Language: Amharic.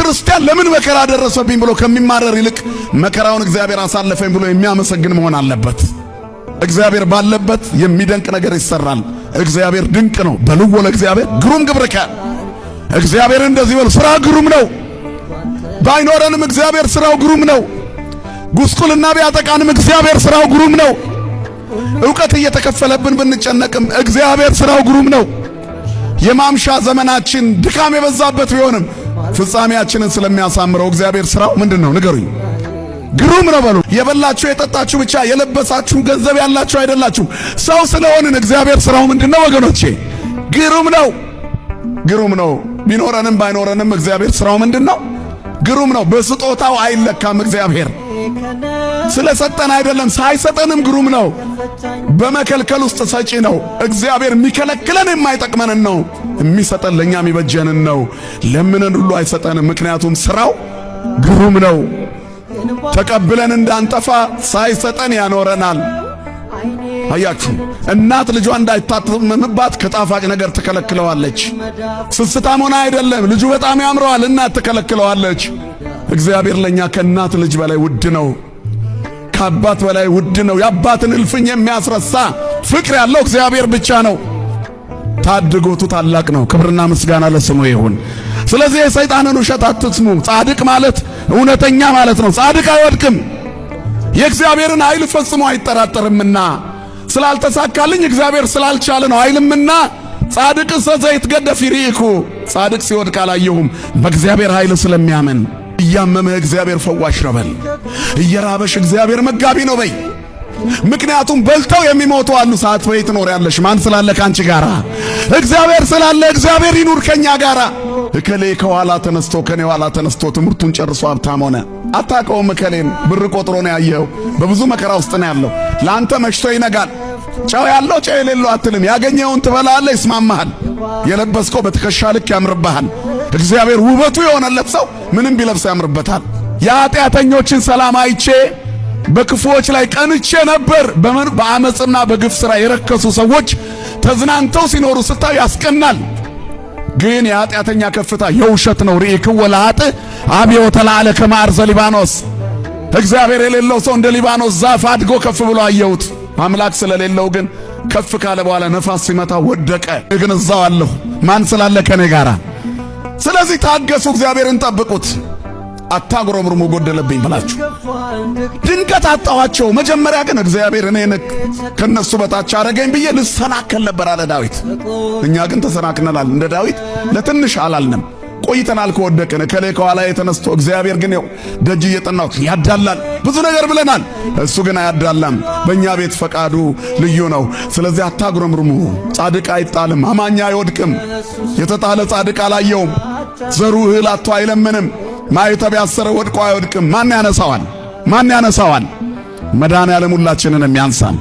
ክርስቲያን ለምን መከራ ደረሰብኝ ብሎ ከሚማረር ይልቅ መከራውን እግዚአብሔር አሳለፈኝ ብሎ የሚያመሰግን መሆን አለበት። እግዚአብሔር ባለበት የሚደንቅ ነገር ይሰራል። እግዚአብሔር ድንቅ ነው። በልዎ ለእግዚአብሔር ግሩም ግብርከ። እግዚአብሔር እንደዚህ በሉ፣ ስራ ግሩም ነው። ባይኖረንም እግዚአብሔር ስራው ግሩም ነው። ጉስቁልና ቢያጠቃንም እግዚአብሔር ስራው ግሩም ነው። እውቀት እየተከፈለብን ብንጨነቅም እግዚአብሔር ስራው ግሩም ነው። የማምሻ ዘመናችን ድካም የበዛበት ቢሆንም ፍጻሜያችንን ስለሚያሳምረው እግዚአብሔር ስራው ምንድን ነው? ንገሩኝ። ግሩም ነው በሉ። የበላችሁ የጠጣችሁ ብቻ የለበሳችሁ ገንዘብ ያላችሁ አይደላችሁ። ሰው ስለሆንን እግዚአብሔር ስራው ምንድን ነው ወገኖቼ? ግሩም ነው፣ ግሩም ነው። ቢኖረንም ባይኖረንም እግዚአብሔር ስራው ምንድን ነው? ግሩም ነው። በስጦታው አይለካም። እግዚአብሔር ስለሰጠን አይደለም፣ ሳይሰጠንም ግሩም ነው። በመከልከል ውስጥ ሰጪ ነው። እግዚአብሔር የሚከለክለን የማይጠቅመንን ነው፣ የሚሰጠን ለእኛ የሚበጀንን ነው። ለምነን ሁሉ አይሰጠንም፣ ምክንያቱም ስራው ግሩም ነው። ተቀብለን እንዳንጠፋ ሳይሰጠን ያኖረናል። አያችሁ፣ እናት ልጇ እንዳይታመምባት ከጣፋጭ ነገር ትከለክለዋለች። ስስታም ሆና አይደለም፣ ልጁ በጣም ያምረዋል፣ እናት ትከለክለዋለች። እግዚአብሔር ለኛ ከእናት ልጅ በላይ ውድ ነው፣ ከአባት በላይ ውድ ነው። የአባትን እልፍኝ የሚያስረሳ ፍቅር ያለው እግዚአብሔር ብቻ ነው። ታድጎቱ ታላቅ ነው። ክብርና ምስጋና ለስሙ ይሁን። ስለዚህ የሰይጣንን ውሸት አትስሙ። ጻድቅ ማለት እውነተኛ ማለት ነው። ጻድቅ አይወድቅም፣ የእግዚአብሔርን ኃይል ፈጽሞ አይጠራጠርምና ስላልተሳካልኝ እግዚአብሔር ስላልቻለ ነው አይልምና ጻድቅ ዘይትገደፍ ይርኢኩ፣ ጻድቅ ሲወድቅ አላየሁም፣ በእግዚአብሔር ኃይል ስለሚያምን። እያመመህ እግዚአብሔር ፈዋሽ ነው በል። እየራበሽ እግዚአብሔር መጋቢ ነው በይ። ምክንያቱም በልተው የሚሞቱ አሉ። ሳትበይ ትኖሪያለሽ። ማን ስላለ ካንቺ ጋራ? እግዚአብሔር ስላለ እግዚአብሔር ይኑር ከኛ ጋራ። እከሌ ከኋላ ተነስቶ ከኔ ኋላ ተነስቶ ትምህርቱን ጨርሶ ሀብታም ሆነ። አታውቀውም። እከሌን ብር ቆጥሮ ነው ያየኸው። በብዙ መከራ ውስጥ ነው ያለው። ለአንተ መሽቶ ይነጋል። ጨው ያለው ጨው የሌለው አትልም። ያገኘውን ትበላለህ፣ ይስማማሃል። የለበስከው በትከሻ ልክ ያምርብሃል። እግዚአብሔር ውበቱ የሆነለት ሰው ምንም ቢለብስ ያምርበታል። የኃጢአተኞችን ሰላም አይቼ በክፉዎች ላይ ቀንቼ ነበር። በምን በአመፅና በግፍ ሥራ የረከሱ ሰዎች ተዝናንተው ሲኖሩ ስታዩ ያስቀናል። ግን የኃጢአተኛ ከፍታ የውሸት ነው። ርኢክዎ ለኃጥእ አብዮ ተላዕለ ከመ አርዘ ሊባኖስ። እግዚአብሔር የሌለው ሰው እንደ ሊባኖስ ዛፍ አድጎ ከፍ ብሎ አየሁት። አምላክ ስለሌለው ግን ከፍ ካለ በኋላ ነፋስ ሲመታ ወደቀ። ግን እዛው አለሁ። ማን ስላለ ከኔ ጋራ። ስለዚህ ታገሱ፣ እግዚአብሔርን ጠብቁት። አታጉረምርሙ ጎደለብኝ ብላችሁ ድንገት አጣኋቸው። መጀመሪያ ግን እግዚአብሔር እኔን ከነሱ በታች አረገኝ ብዬ ልሰናከል ነበር አለ ዳዊት። እኛ ግን ተሰናክነናል። እንደ ዳዊት ለትንሽ አላልንም። ቆይተናል ከወደቅን። እከሌ ከኋላ የተነስቶ እግዚአብሔር ግን ይኸው ደጅ እየጠናሁት ያዳላል ብዙ ነገር ብለናል። እሱ ግን አያዳላም። በእኛ ቤት ፈቃዱ ልዩ ነው። ስለዚህ አታጉረምርሙ። ጻድቅ አይጣልም፣ አማኛ አይወድቅም። የተጣለ ጻድቅ አላየውም። ዘሩ እህል አጥቶ አይለምንም። ማዕተብ ያሰረ ወድቆ አይወድቅም። ማን ያነሳዋል? ማን ያነሳዋል? መድኃኔዓለም ሁላችንን የሚያንሳን።